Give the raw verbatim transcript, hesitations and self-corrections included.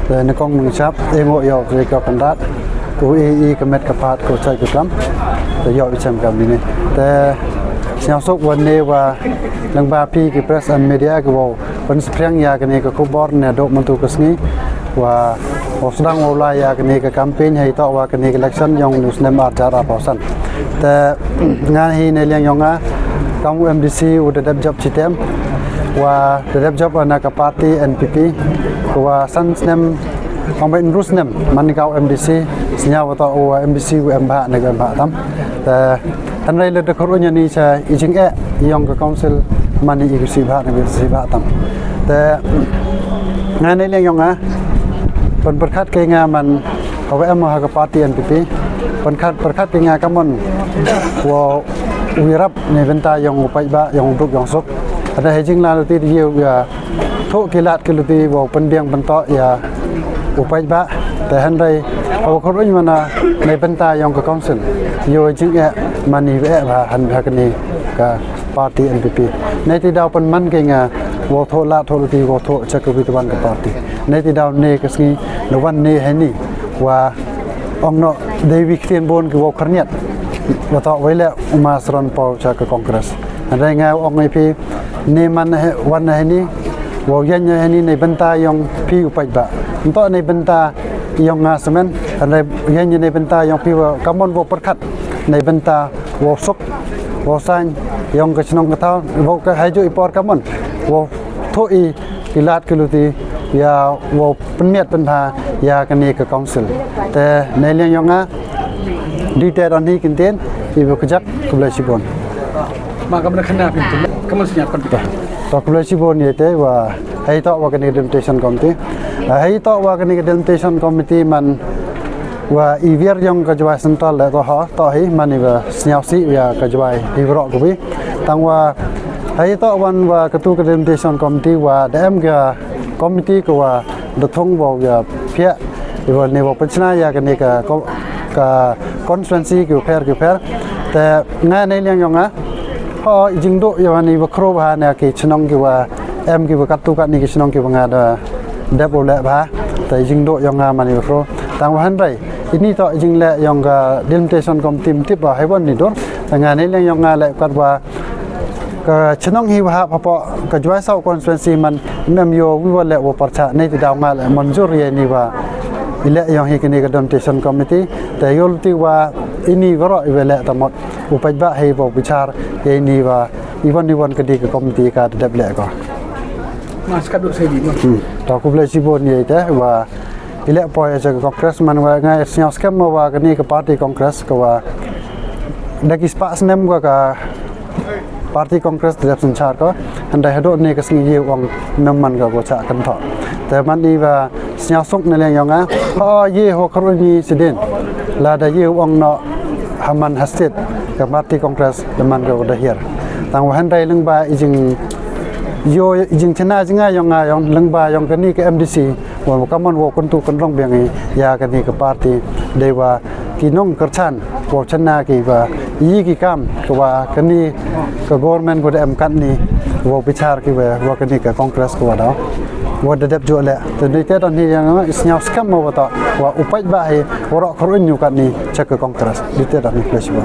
Te ne kong nung chap, e ngo yow, re ka pandat, u e e ka met ka pat, ko chai ka klam, te yow i chem kam ni. Te sñiaw suk wan ne wa lang ba phi ki press and media ki wow, wan spriang ya kani ka khubor ne dok mantu ka sngi, wa, wa sdang wow la ya kani ka campaign hei to wa kani ka election yong nu snem ar hajar ar phaw san. Te nga hi ne liang yong nga, kam u M D C u da dep jop chitem, wa da dep jop na ka party N P P, ko wa san snem, ong ba ynru snem, man ka u M D C, sñiaw wa to u M D C u em bha, ne u em bha tam. Te, hynrei le da khur u ña ni cha i jing e, yong ka council, man i ku si bha, ne ku si bha tam. Te, nga ne liang yong nga, pynpyrkhat ke nga man, Hawa em ha ka party N P P, pynpyrkhat, pyrkhat ki nga kamon, wow, u yarap ne bynta yong u paidbah, yong u duk, yong suk. Ada hei jingla luti di yow ya, thoh ki lad ki luti, wow pynbiang pyntoh ya, u paidbah, te hynrei, hawa khur u ña man ne bynta yong ka council, yow jing e, man i e bha, han ha kani ka party N P P. Ne ti daw pynman ke nga, wow thoh lad thoh luti, wow thoh cha ka wi te wan ka party. Ne ti daw ne ka sngi, ne wan ne hei ni, wa ong no, dei wi ktien bon ki wow kyrñiat. Wa to wei le u ma sron paw cha ka Congress. Hynrei nga ong i phi, ne man he, wan hei ni, wow yan hei ni, ne bynta yong phi u paidbah. Nto ne bynta yong nga semen, hynrei yan ne bynta yong phi wa, kamon wow pyrkhat, ne bynta wow suk, wow sain, yong ka chnong ka thaw, wow ka haju i por kamon, wow thoh i ki lad ki luti, ya wow pynmiat pynbha, ya kani ka council. Te, ne liang yong nga, di te don hi kin tien, i wow kjak, khublei chibon. Ma ka bna khana pin tu, kamon sñiaw kan pin. To khublei chibon ye te, wa, hei to wa kani ka delimitation committee. Ah, hei to wa kani ka delimitation committee man, wa i wiar yong ka Jowai Central le to ha, to hi, man i wa sñiaw si, ya ka Jowai, hi bro ku bi. Tang wa, hei to wan wa ka tu ka delimitation committee wa, da em ka committee ko wa, da thung wow ya pia, i wa ne wow pynchna ya kani ka ko-, ka constituency ki u pher ki u pher. Te nga ne liang yong nga, ho, i jingduk ya wa ne wa khro bha ne ki chnong ki wa, em ki wa katu kat ni ki chnong ki wa nga da dep u le bha, te i jingduk yong nga man i wa khro. Tang wa hynrei, ini to i jingle yong ka delimitation committee tip wa hei wan ni dur, te nga ne liang yong nga le kat wa, ka chnong hi wa hap hapoh, ka Jowai South constituency man, mem yow wi wa le wow pyrchah, ne ti daw nga le manjur ye ni wa, i le yong hi kani ka delimitation committee, te yow luti wa, ini wa ro i wa le tamot, u paidbah hei wow bichar, ye ni wa, i wan i wan ka di ka committee ka dep le ko. Mas ka du se di, no? Hmm. To khublei chibon ye te, wa, i le poi cha ka Congress man wa nga sñiaw skhem wa kani ka party Congress ko wa. Da ki spah snem wa ka party Congress da dep synchar ko. Hynrei hadooh ne ka sngi ye ong mem man ka ko cha kan tho. Te man i wa sñiaw suk ne liang yong nga. Ha ye ho khur u ña sidin. Lada ye ong no ha man ha state ka party Congress da man ka da hiar. Tang wa hynrei lyngba i jing yow i jingchna jngai yong nga yong lyngba yong kani ka M D C. Wa kamon wow kyntu kynrong biang i, ya kani ka party, dei wa ki nongkyrchan, wow chna ki wa, i ki kam, ka wa kani ka government ko da em kat ni, wow bichar ki wa, wa kani ka Congress ko wa daw. Wa da dep ju le, te dei te don hi ya nga, i sñiaw skhem wa wa to, wa u paidbah hi, wa ro khur u ña kat ni, cha ka Congress, dei te don hi khublei chibon.